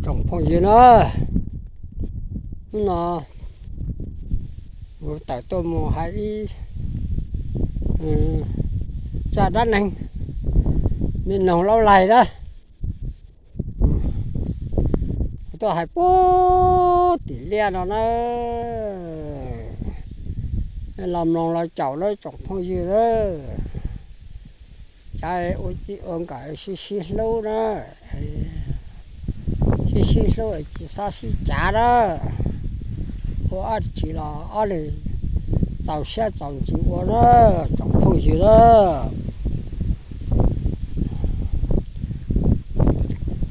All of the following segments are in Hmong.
Tsoom phooj ywg na, hnub no kuv tawm tuaj mus hais ib zaj dab neeg me noog laub laig na. Kuv tuaj hais puag tim liaj no na. Nej los mloog los caum na tsoom phooj ywg na. Cav ua txij ua nkawm sib sib hlub na, sib sib hlub tsis txhob sib cav na. Ua dab tsi los ob leeg txaus siab txaus ntsws ua na, tsoom phooj ywg na.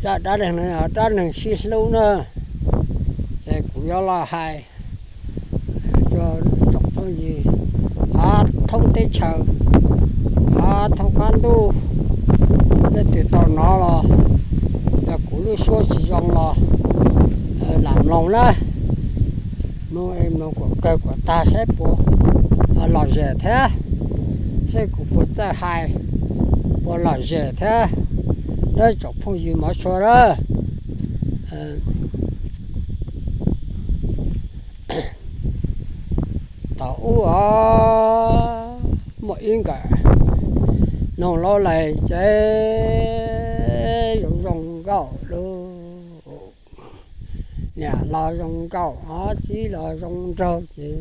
Zaj dab neeg no yog dab neeg sib hlub na, ces kuv yuav los hais rau tsoom phooj ywg thoob teb chaws, thoob qab ntuj, leej twg tau hnov los yog kuv lub suab tsis zoo los lam mloog na. Mloog, mloog kom kawg kom tag saib puas lom zem thiab, saib kuv puas txawj hais, puas lom zem thiab, na tsoom phooj ywg mov tshua na. Thaum ub os, muaj ib nkawm noog laub laig ces zoo zoo nkauj lauj. Niam los zoo nkauj os, txiv los zoo nraug ces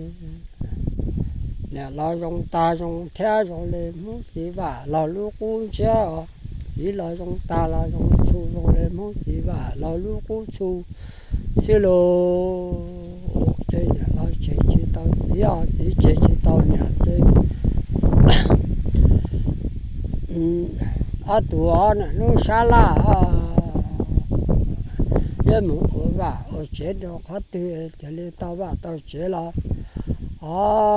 niam los zoo tag zoo thiab zoo li Hmoob txiv vam los lub qub ntsiab os, txiv los zoo tag los zoo txhu zoo li Hmoob txiv vam los lub qub txhu xwb lauj. Ces niam los tseg tsis tau txiv os, txiv tseg tsis tau niam ces ob tug os niam hnub sab laj yuav mus ua vaj ua tsev rau qhov twg, cia li tau vaj tau tsev los, o,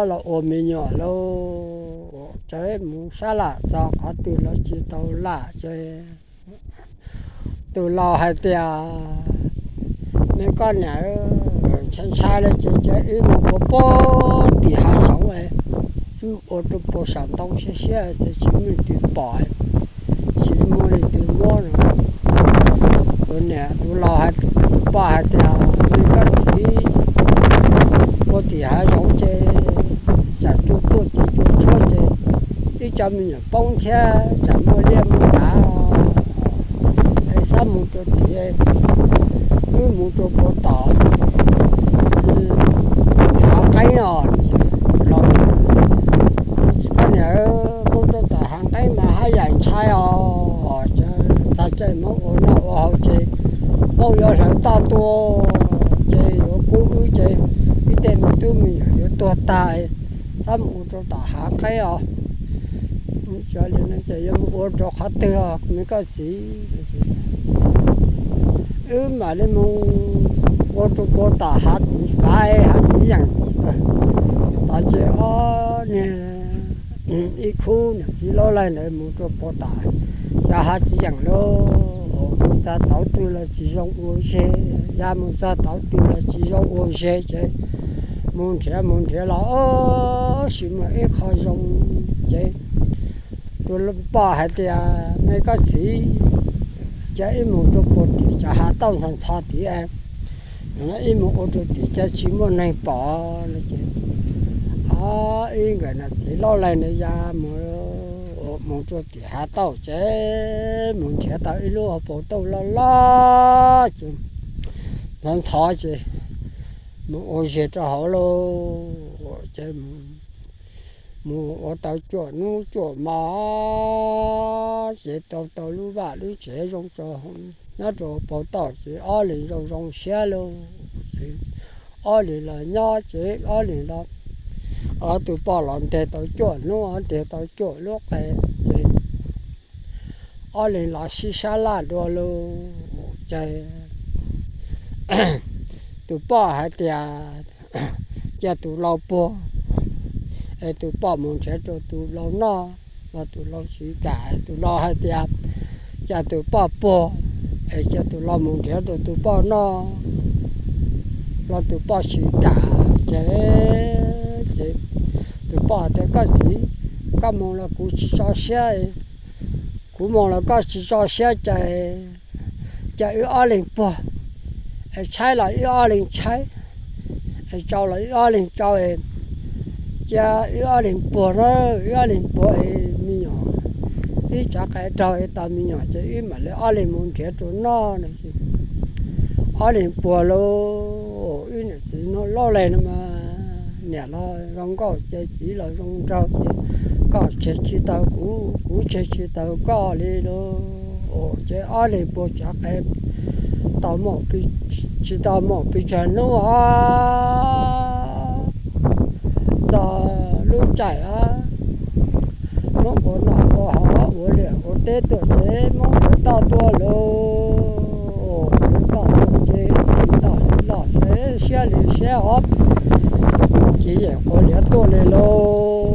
los ua me nyuam lauj. Ces mus sab laj txog qhov twg los tsis tau laj ces tus laus hais tias, me koj niam, ntshai ntshai li ces cia wb mus ua puag tim hav zoov, wb mus ua rau puag saum ntoo siab siab ces tsis muaj leej twg pom, tsis muaj leej twg muab no. Tus niam tus laus, tus poj hais tias, me koj txiv, ua tim hav zoov ces tsam cua tuaj ces cua tshuab ces ib co me nyuam poob thiab tsam muaj liaj muaj teb, es xav mus rau tim, wb mus rau puag tom hav qeeb no. Koj niam, mus rau tom hav qeeb mas haj yam ntshai os, txog caij Hmoob ua noj ua haus ces Hmoob yuav hlawv toj tuaj ces yuav kub wb ces wb tej me tub me nyuam yuav tuag tag, xav mus ua rau tom hav qeeb os. Xyov li no ces yuav mus ua rau qhov twg os me koj txiv? Wb mam li mus ua rau puag tom hav txiv fav, hav txiv yeem. Tod ces ob niag ib khub niam txiv laub laig ntawd mus rau puag tom xyov hav txiv yeem lauj. Mus txog tau twg los tsis zoo ua zes, ya mus txog tau twg los tsis zoo ua zes ces mus nrhiav mus nrhiav los tab sis muaj ib qho zoo ces tus poj hais tias, me koj txiv, cia wb mus rau puag tim cov hav tauj ntxhov ntxhov tid, ib mus ua rau tim cas tsis muaj neeg pom no ces ib nkawm niam txiv laub laig ntawd ya mus, mus rau tim hav tauj ces mus nrhiav tau ib lub hauv paus tauj loj loj ces ntxhov ntxhov ces mus ua zes rau hauv lauj. Ces mus ua tau cuaj hnub cuaj hmo ces tau tau lub vaj lub tsev zoo tso, nyob rau hauv paus tauj ces ob leeg zoo zoo siab lauj. Ces ob leeg los nyob ces ob leeg los, tus poj los ntes tau cuaj hnub, ntes tau cuaj lub qe ces ob leeg los sib sab laj dua lauj. Ces tus poj hais tias, cia tus laus puag, es tus poj mus nrhiav rau tus laus noj, los tus laus tsis kam. Tus laus hais tias, cia tus poj puag, es cia tus laus mus nrhiav rau tus poj noj, los tus poj tsis kam. Ces, ces tus poj hais tias, koj txiv, koj mus los kuv tsis tso siab, kuv mus los koj tsis tso siab ces cia wb ob leeg puag. Tshaib los ib ob leeg tshaib, tsau los ib ob leeg tsau, cia ib ob leeg puag na, ib ob leeg puag es me nyuam, ib tsav qe raug es tau me nyuam ces wb mam li ob leeg mus nrhiav rau noj no. Ob leeg puag lauj, wb niam txiv no loj leeg no mas niam los zoo nkauj ces txiv los zoo nraug ces koj tseg tsis tau kuv, kuv tseg tsis tau koj li lauj. Ces ob leeg puag tsav qe tau, tsis tau mus pes tsawg hnub os, txog lub caij os, Hmoob ua noj ua haus ua liaj ua teb tuaj ces Hmoob yuav toj tuaj lauj. Yuav toj tuaj ces tsis toj li loj ces siab li siab os, ces yeej ua liaj tuaj li lauj.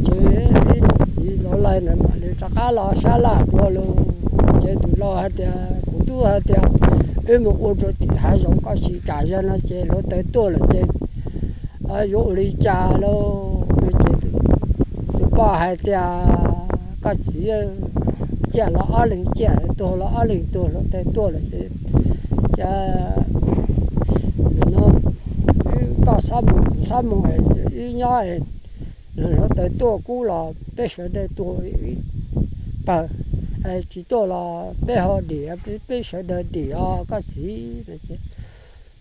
Ces ib niam txiv laus laij na mam li rov qab los sab laj dua lauj. Ces tus laus hais tias, kuv tub hais tias, wb mus ua rau tim hav zoov, koj tsis kam zaum no ces hluav taws tuaj lawm ces yuav ua li cas lauj? Ces tus poj hais tias, koj txiv, ciaj los ob leeg ciaj, tuag los ob leeg tuag, hluav taws tuaj lawm ces, cas, no, wb koj txhob mus kuv txhob mus, wb nyob, hluav taws tuaj kub los peb sawv daws tuag ib pawg, tsis tuaj los peb ho dim, peb sawv daws dim os koj txiv.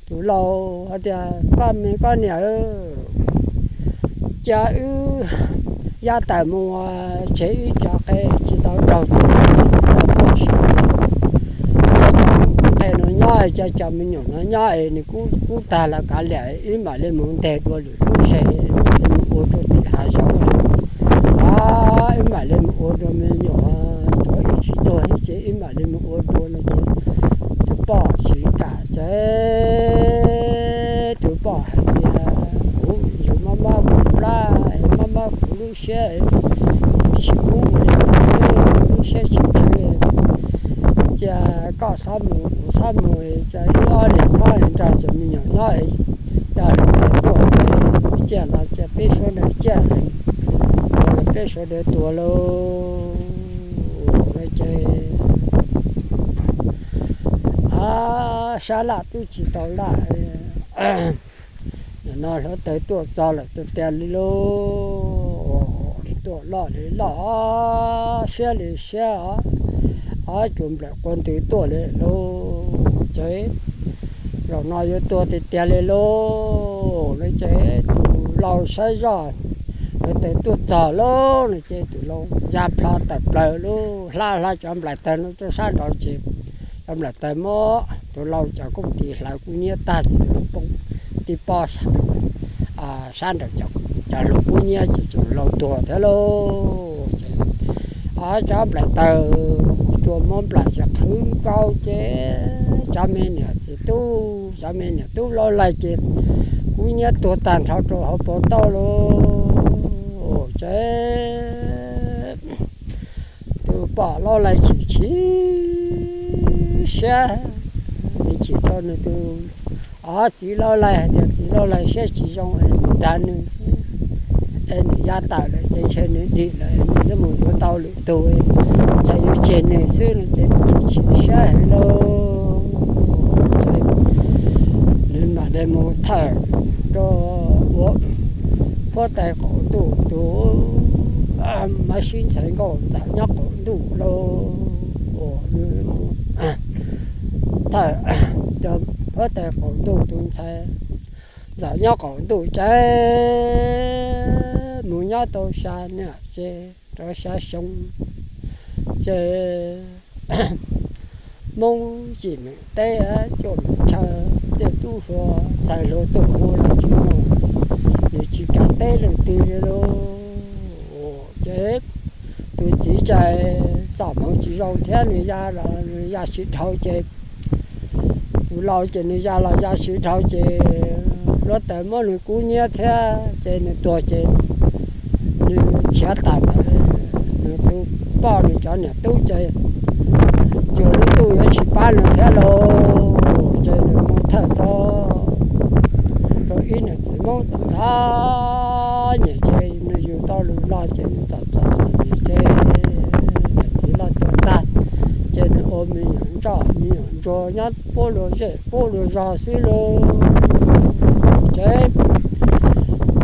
Tus laus hais tias, koj me koj niam, cia wb yav tawm mus, tseg wb cov qe tsis tau raug, tsis tau pom sawv, qe no nyob, cov me nyuam no nyob es nws kub tag los kav liam, wb mam li mus nteg dua lwm lub seg, mam li mus ua rau tim hav zoov, wb mam li mus ua rau me nyuam, tsuav wb tsis tuag thiab ces wb mam li mus ua dua no ces tus poj tsis kam ces tus poj hais tias, kuv yus mob mob kuv plab, mob mob kuv lub siab, kuv tsis pub li, lub siab tsis ntshaw, cia koj txhob mus kuv txhob mus, cia wb ob leeg nyob nrog cov me nyuam nyob, yog hluav taws tuaj ces ciaj los cia peb sawv daws ciaj, tuag los peb sawv daws tuag lauj. Ces sab laj twb tsis tau laj, nim no hluav taws tuaj txog lawm tiag tiag li lauj. Tuaj loj li loj, siab li siab, ob cuag nplaim quav ntws tuaj li lauj. Ces zaum no yuav tuag tiag tiag li lauj. Ces tus laus saib zoj hluav taws tuaj txog lauj no ces tus laus ya plho tawm plaws lauj, hla hla cov nplaim taws no rau sab nraud ces cov nplaim taws mob, tus laus cov kooj tis hlawv kub hnyiab tag ces tus laus poob tib pob sab nraud, cov hluas kub hnyiab ces tus laus tuag thiab lauj. Ces cov nplaim taws tsuas mob nplaim ces qhwv nkaus ces cov me niam txiv tub, cov me niam tub laus laij ces kub hnyiab tuag tag nrho rau hauv paus tauj lauj. Ces tus poj laus laij chim chim siab, nws chim rau nws tus, o, txiv laus laij hais tias txiv laus laij siab tsis zoo es nws dag nws xwb, es nws ya tawm lawm ces ntshe nws dim lawm, nws yuav mus yuav tau lwm tus, ntshe yuav tseg nws xwb no ces nws chim chim siab heev lauj. Nws mam li mus thawj rau ua huab tais qaum ntuj tus mab sib ntxhais nkauj ntxawm nyob qaum ntuj lauj. Nws thawj rau huab tais qaum ntuj tus ntxhais ntxawm nyob qaum ntuj ces mus nyob tau xya niam ces rau xya xyoo ces Hmoob cim meem teb, cuaj meem chaw, tej tub hluas ntxhais hluas tuaj hu los tsis mus, nws tsis kam teb leej twg li lauj. Ces tus txiv ces txoj hmoov tsis zoo thiab nws ya los nws ya sib dhau ces tus laus ces nws ya los ya sib dhau ces hluav taws muab nws kub hnyiab thiab ces nws tuag ces nws khiav tawm ntawm nws tus poj nws cov niam tub ces cuag lub ntuj yuav tsis pab nws thiab lauj. Ces nws mus thawj rau, rau ib niam txiv Hmoob txom txom nyem ces nws yug tau lus loj ces nws txom txom txom nyem ces niam txiv loj tuag tag ces nws ua me nyuam ntsoj me nyuam Nyob puab luag zej puab luag zog xwb lauj. Ces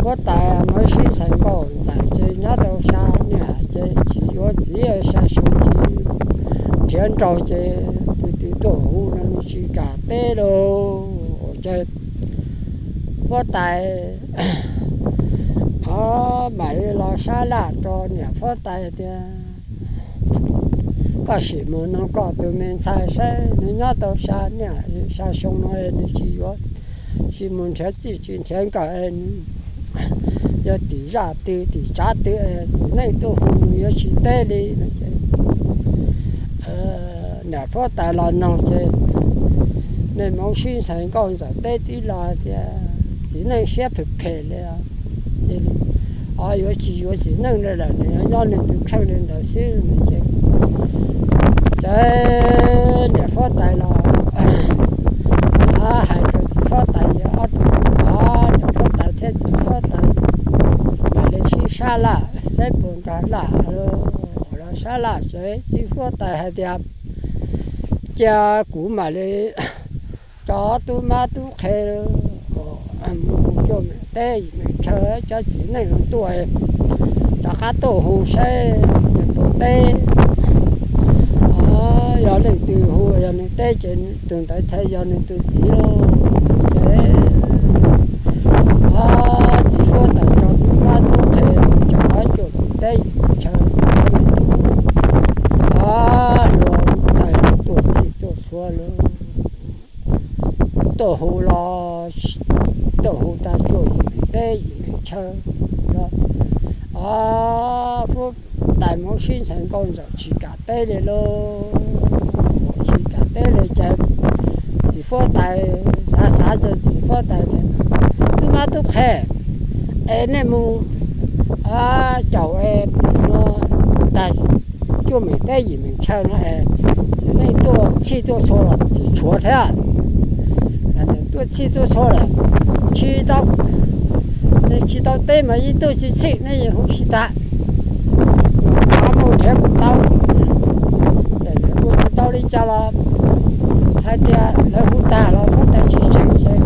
huab tais Mab Sib Ntxhais Nkauj Ntxawm ces nyob rau xya niam ces tsis yuav txiv, xya xyoo tsis nrhiav nraug ces tus twg tuaj hu no nws tsis kam teb lauj. Ces huab tais mam li los sab laj rau niam huab tais tias, koj sim mus noog koj tus me ntxhais saib nws nyob tau xya niam xya xyoo no nws tsis yuav, tsis mus nrhiav txij tsis nrhiav nkawm, nws yog tim zaj twg tim tsav twg txiv neej tuaj hu nws yuav tsis teb li no ces niam huab tais los noog ces nej Mab Sib Ntxhais Nkauj Ntxawm teb tib lo tias txiv neej siab phem phem li, ces yuav tsis yuav txiv neej li lawm, nws yuav nyob nws tus kheej li ntawd xwb no ces, ces niam huab tais los hais rau txiv huab tais, niam huab tais thiab txiv huab tais mam li sib sab laj, peb puas nrog laj los sab laj ces txiv huab tais hais tias, cia kuv mam li tso tub mab tub qhe mus cuaj meem teb yim meem chaw, cov txiv neej no tuaj rov qab tuaj hu saib nws puas teb. Yog leej twg hu yog nws teb ces tus ntawd thiaj yog nws tus txiv lauj. Ces txiv huab tais tso tub mab tub qhe tso cuaj meem teb yim meem chaw, hluas ntxhais tuaj txhij tuaj txhua lawm, tuaj hu los tuaj hu tag cuaj yim meem teb yim meem chaw. Huab tais Mab Sib Ntxhais Nkauj Ntxawm tsis kam teb li lauj, tsis kam teb li ces txiv huab tais xav xav ces txiv huab tais tias, tub mab tub qhe, es nej mus caum tag cuaj meem teb yim meem chaw no es txiv neej tuaj txhij tuaj txhua los tsis tshuav thiab. Tuaj txhij tuaj txhua lawm, tsis tau, nws tsis tau teb mas ib tug tsis txhij, nej yeej hu tsis tag. Mus nrhiav kuv tau, ces lawv hu tsis tau li cas los hais tias lawv hu tag los huab tais tsis tseev ces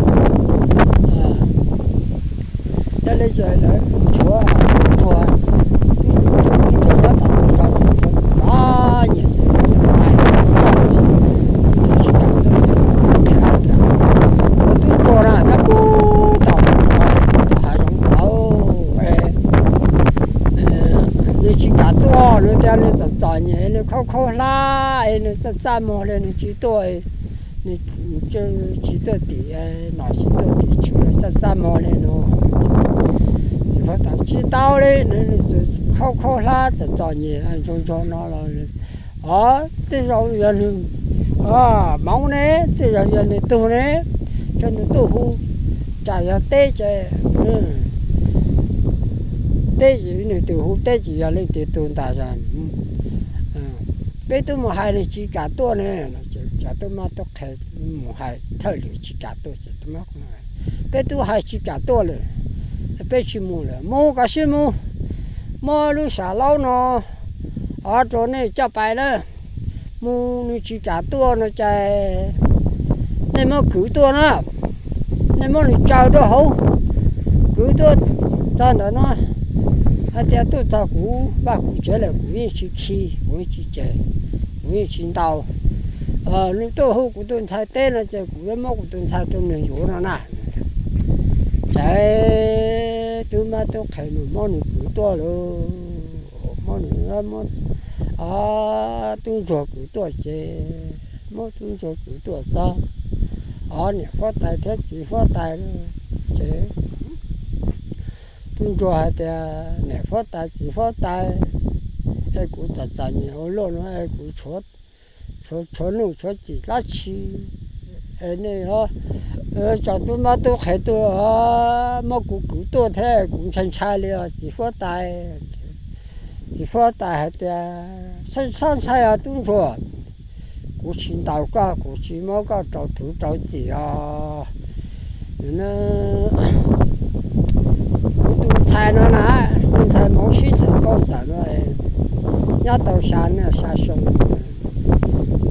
yog li ces lawv tshuav tub ntsuag, tub ntsuag nyob tom zos, tub ntsuag txom nyem, tub ntsuag tsis kam tuaj, tshuav tub ntsuag na nyob puag tom hav zoov tod, nws tsis kam tuaj, nws tias nws txom txom nyem, nws khaub khaub hlab es nws txaj txaj muag li nws tsis tuaj, nws tsis tuaj tim nom tsis tuaj tim tswv, txaj txaj muag li no. Txiv huab tais tsis tau li, nws khaub khaub hlab txom txom nyem ntsuag ntsuag no los, o, tej zaum yog nws hmoov ne, tej zaum yog nws tug ne, ces nws tuaj hu, tsam yog teb ces teb, nws tus hu teb ces yog leej twg tug ntag. Peb twb mus hais nws tsis kam tuaj ne, ces tub mab tub qhe mus hais thawj lwm tsis kam tuaj ces tub mab, peb twb hais tsis kam tuaj lawm, peb tsis mus lawm, mus kom sib mus, muab lub sam laub no rau nej coj pais na, mus nws tsis kam tuaj no ces nej muab kwv tuaj na, nej muab nws tsaws rau hauv, kwv tuaj txog ntawm no, hais tias tuaj txog kuv vaj kuv tsev lawm kuv yeej tsis khi, kuv yeej tsis cem, kuv yeej tsis ntaus. Nws tuaj hu kuv tus ntxhais teb no ces kuv yuav muab kuv tus ntxhais rau nws yuav no na. Ces tub mab tub qhe mus muab nws kwv tuaj lawm, muab nws, tub ntsuag kwv tuaj ces, muab tub ntsuag kwv tuaj txog, o, niam huab tais thiab txiv huab tais, ces tub ntsuag hais tias niam huab tais txiv huab tais, es kuv txom txom nyem ua luaj no es kuv tshuav nuj tshuav txim dab tsi es nej tso tub mab tub qhe tuaj muab kuv kwv tuaj thiab kuv ntshai ntshai li os txiv huab tais. Txiv huab tais hais tias, txhob ntshai os tub ntsuag, kuv tsis ntaus koj, kuv tsis muab koj rau rhuv rau txim os. Kuv tus ntxhais no na, tus ntxhais Hmoob Sib Ntxhais Nkauj Ntxawm no nyob tau xya niaj xya xyoo,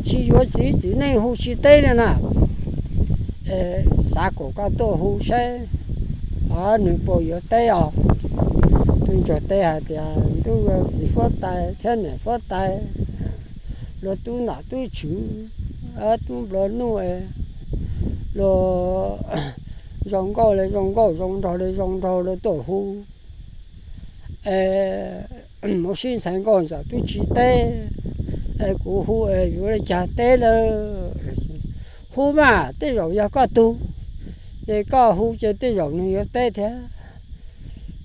tsis yuav txiv, txiv neej hu tsis teb li na. Xav kom koj tuaj hu saib nws puas yuav teb os. Tub ntsuag teb hais tias, ntuj, txiv huab tais thiab niam huab tais, luag tub nom tub tswv, tub nplua nuj, luag zoo nkauj li zoo nkauj, zoo nraug li zoo nraug, luag tuaj hu es mus sib ntxhais nkauj ntxawm twb tsis teb, es kuv hu es yuav li cas teb lawm. Hu mas, tej zaum yog koj tug, ces koj hu ces tej zaum nws yuav teb thiab.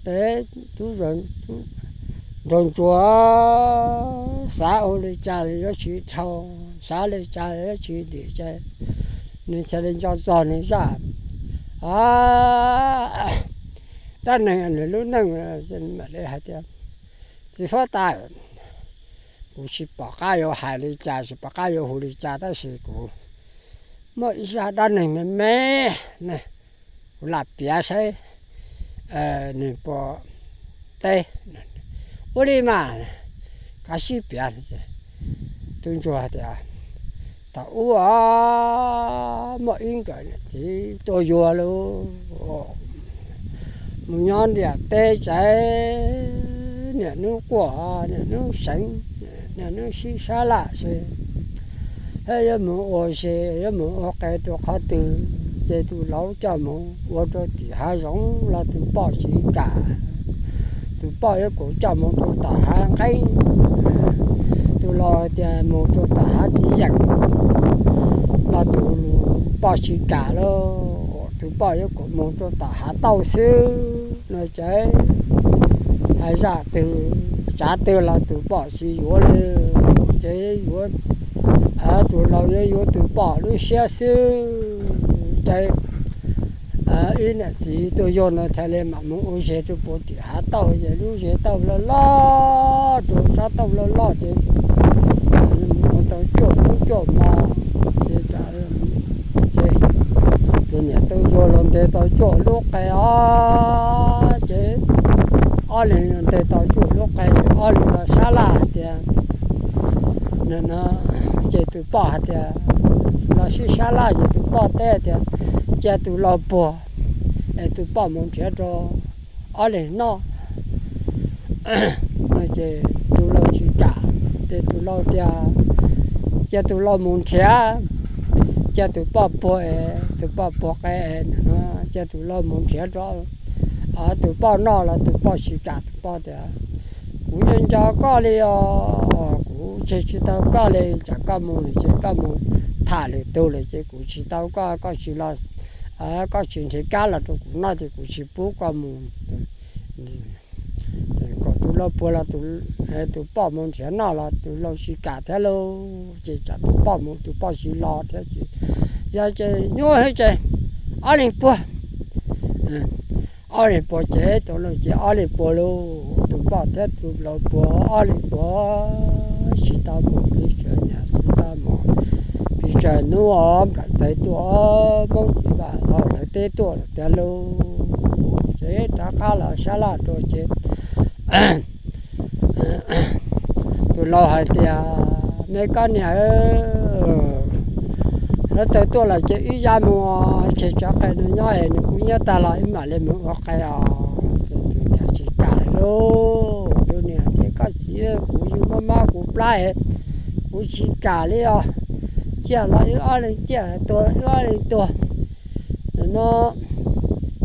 Ces tub nraug ntsuag xav ua li cas los yuav tsis dhau, xav li cas los yuav tsis dim, ces nws thiaj li nco txog nws zaj dab neeg nws lub neej. Mam li hais tias, txiv huab tais, kuv tsis pom qab yuav hais li cas, tsis pom qab yuav hu li cas, tab sis kuv muaj ib zaj dab neeg me me ne, kuv lam piav saib nws puas teb. Ua li mas, kav tsij piav. Tub ntsuag tias, thaum ub muaj ib nkawm niam txiv tuaj yuav lauj, mus nyob ntiaj teb tsav, niaj hnub quaj niaj hnub seev, niaj hnub sib sab laj xwb, thiab yuav mus ua si, yuav mus ua qe rau qhov twg, ces tus laus coj mus ua rau tim hav zoov los tus poj tsis kam. Tus poj yuav kom coj mus rau tom hav nqeeb, tus laus tias mus rau tom hav txiv yeem los tus poj tsis kam lauj, tus poj yuav kom mus rau tom hav tauj xwb no ces hais zaj twg tsav twg los tus poj tsis yuav li, ces yuav, tus laus yuav yuav tus poj lub siab xwb. Ces ib niam txiv tuaj yug no thiaj li mam mus ua zes rau puag tim hav tauj, ces lub zes tauj loj loj, rau sab tauj loj loj ces mus tau cuaj hnub cuaj hmo, ces tus niam tus yau los ntes tau cuaj lub qe os, ces ob leeg los ntes tau cuaj lub qe, ob leeg los sab laj hais tias, no, ces tus poj hais tias, los sib sab laj ces tus poj teb tias, cia tus laus puag es tus poj mus nrhiav rau ob leeg noj. Ces tus laus tsis kam, ces tus laus tias, cia tus laus mus nrhiav, cia tus poj puag es tus poj puag qe, cia tus laus mus nrhiav rau tus poj noj los tus poj tsis kam, tus poj tias, kuv nco nco koj li os, kuv tseg tsis tau koj li, tsam koj mus lawm ces koj mus tham lwm tus lawm ces kuv tsis tau koj, koj tsis los, koj tsis nrhiav kab los rau kuv noj ces kuv tsis pub koj mus. Kom tus laus puag los tus poj mus nrhiav noj los tus laus tsis kam thiab lauj, ces tsam tus poj mus tus poj tsis los thiab ces, yog ces nyuaj heev ces ob leeg puag. Ob leeg puag ces tus laus ces ob leeg puag lauj, tus poj thiab tus laus puag, ob leeg puag tsis tau mus pes tsawg, tsis tau mus pes tsawg hnub os, nplaim tawv tuaj, Hmoob txiv vam los lawv teb tuaj lawm tiag lauj. Ces rov qab los sab laj rau ces tus laus hais tias, me koj niam, lawv tawv tuaj lawm ces wb ya mus, tseg tsov qe no nyob es nws kuj nyob tag los wb mam li mus ua qe os. Ces tus niam tsis kam lauj, tus niam tias, koj txiv, kuv yug mob mob kuv plab es kuv tsis kam li os, ciaj los wb ob leeg ciaj, tuag wb ob leeg tuag. Nim no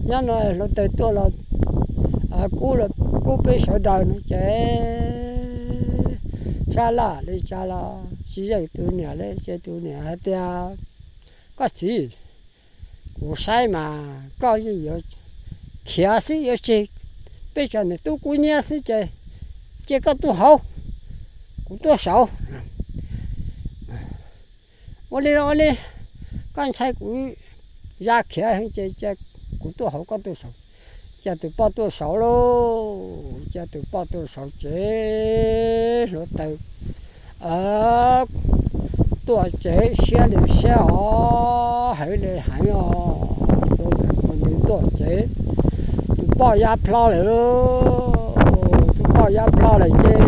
nyob no hluav taws tuaj los kub, kub peb sawv daws no ces sab laj li cas los tsis yeem tus niam li ces tus niam hais tias, koj txiv, kuv saib mas koj yeej yuav khiav xwb yuav tseg peb cov niam tub kub hnyiab xwb ces cia koj tuaj hauv, kuv tuaj saud. Ua li ua li, koj ntshai kuv ya khiav ces cia kuv tuaj hauv koj tuaj saud. Cia tus poj tuaj saud lauj, cia tus poj tuaj saud ces hluav taws tuaj ces siab li siab os, heev li heev os, tus ntws tuaj ces tus poj ya plho lawm, tus poj ya plho lawm ces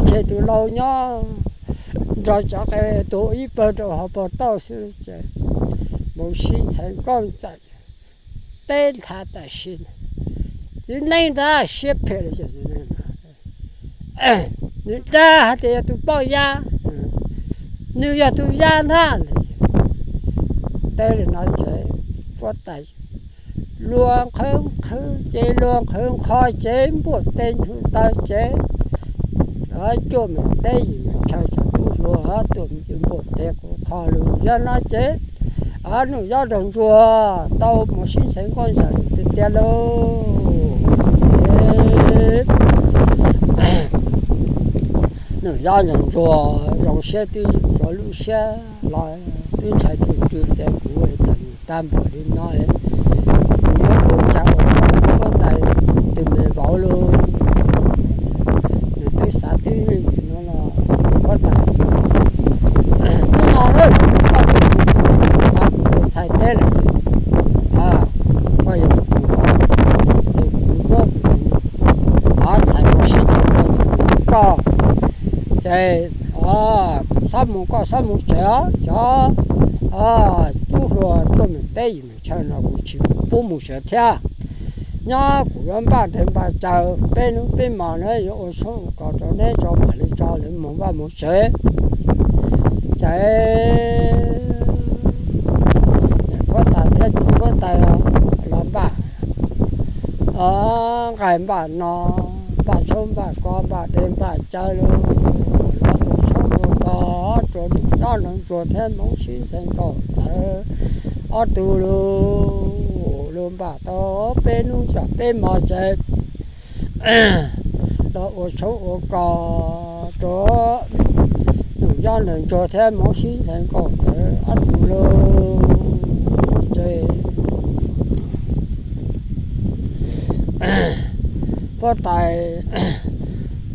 tseg tus laus nyob. nrog cov qe tus ib pawg rau hauv paus tauj xwb ces mus sib ntxhais nkauj ntxawm teb nthav tam sim. Txiv neej ntag siab phem li. Nws dag hais tias yog tus poj yab, nws yog tus yab ntag. Teb li no ces huab tais luag qhwv qhwv ces luag qhwv nqho ces npuaj teb ntsug taw ces cuaj meem teb yim meem chaw cov tub hluas tuaj npuaj teb qhov lus yog no ces Nuj Yob Nraug Ntsuag tau mus sib ntxhais nkauj ntxawm tiag tiag lauj. Nuj Yob Nraug Ntsuag zoo siab twb zoo lub siab los twb ntshai tsuj tsw ces kuv txom nyem tag npaum li no, kuv yuav ua cas ua tau huab tais tus me vauv lauj. Nws twb xav twb li no los huab tais hnub no lawm, koj tus txhais teb lawm ces koj yog kuv tus vauv, ces kuv muab kuv tus txhais mus sib ntxhais rau koj. Ces xob mus, koj xob mus tsev os, cov tub hluas cuaj meem teb yim meem chaw no kuv tsis pub mus tsev thiab. Nyob kuv yuav npaj dej npaj cawv peb hnub peb hmos na, yuav ua tshoob ua kos rau neb tso mam li tso lawv mus vaj mus tsev. Ces niam huab tais thiab txiv huab tais los npaj nqaij npaj no, npaj tshoob npaj kos npaj dej npaj cawv los ua tshoob ua kos rau Nuj Yob Nraug Ntsuag thiab Hmoob Sib Ntxhais Nkauj Ntxawm ob tug lus, lus npaj tau peb hnub tso peb hmo ces los ua tshoob ua kos rau Nuj Yob Nraug Ntsuag thiab Hmoob Sib Ntxhais Nkauj Ntxawm ob tug lus ces huab tais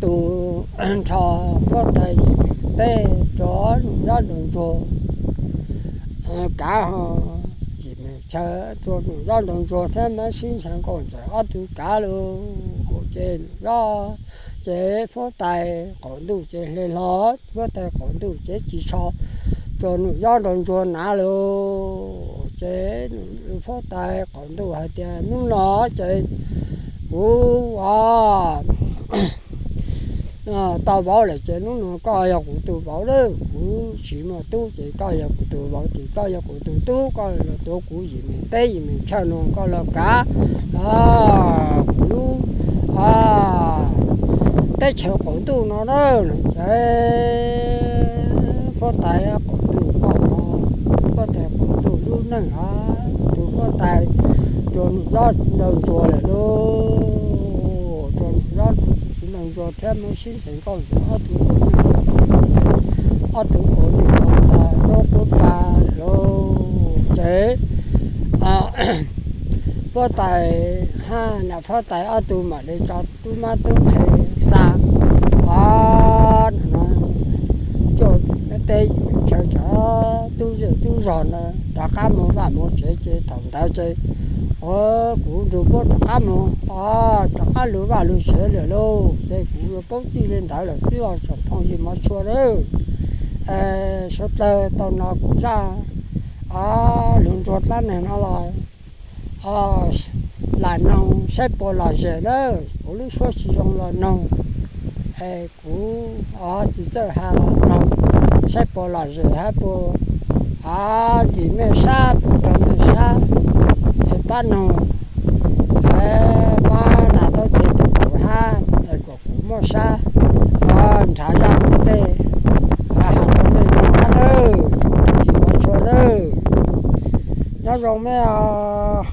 tus nrho huab tais yim meem teb rau Nuj Yob Nraug Ntsuag kav ho yim meem chaw rau Nuj Yob Nraug Ntsuag thiab Hmoob Sib Ntxhais Nkauj Ntxawm ob tug kav lus ces Nuj Yob ces huab tais qaum ntuj ces hle hlo, huab tais qaum ntuj ces tsis tso rau Nuj Yob Nraug Ntsuag hnav lus ces huab tais qaum ntuj hais tias hnub no ces kuv tau vauv lawm ces hnub no koj yog kuv tus vauv lawm, kuv tsis muaj tub ces koj yog kuv tus vauv, ces koj yog kuv tus tub, koj los tuav kuv yim meem teb yim meem chaw no koj los kav kuv lub teb chaws qaum ntuj no na. Ces huab tais qaum ntuj pom no, huab tais qaum ntuj lub neej a, tus huab tais rau Nuj Yob Nraug Ntsuag lawm lauj, rau Nuj Yob Nraug Ntsuag thiab Hmoob Sib Ntxhais Nkauj Ntxawm ob tug ua neej, ob tug ua neej tau ntxhais nyob tub pa lawm lauj. Ces huab tais hab niam huab tais ob tug mam li tso tub mab tub qhe xa, o, coj teb chaws tsav tub zej tub zog na rov qab mus vaj mus tsev ces thaum ntawd ces, o, kuv nrug puab rov qab mus, o, rov qab lug vaj lug tsev lawm lauj. Ces kuv yuav paub txij li ntawd lawm xwb os tsoom phooj ywg mog tshua lawm. Suav dlawg tau no kuv zaj lug ntsuag dlaab neeg no los lam noog saib puas lom zem na, kuv lub suab tsis zoo los noog, es kuv tsis txawj has los noog saib puas lom zem hab puas ntxim mej sab puas raug mej sab, es pab noog, pab nas taub tes tus hab es kom kuv muaj sab nrhav zaj ua ntej has rau mej noog hab nawb, tsoom phooj ywg mog tshua nawb. Nyob zoo mej os.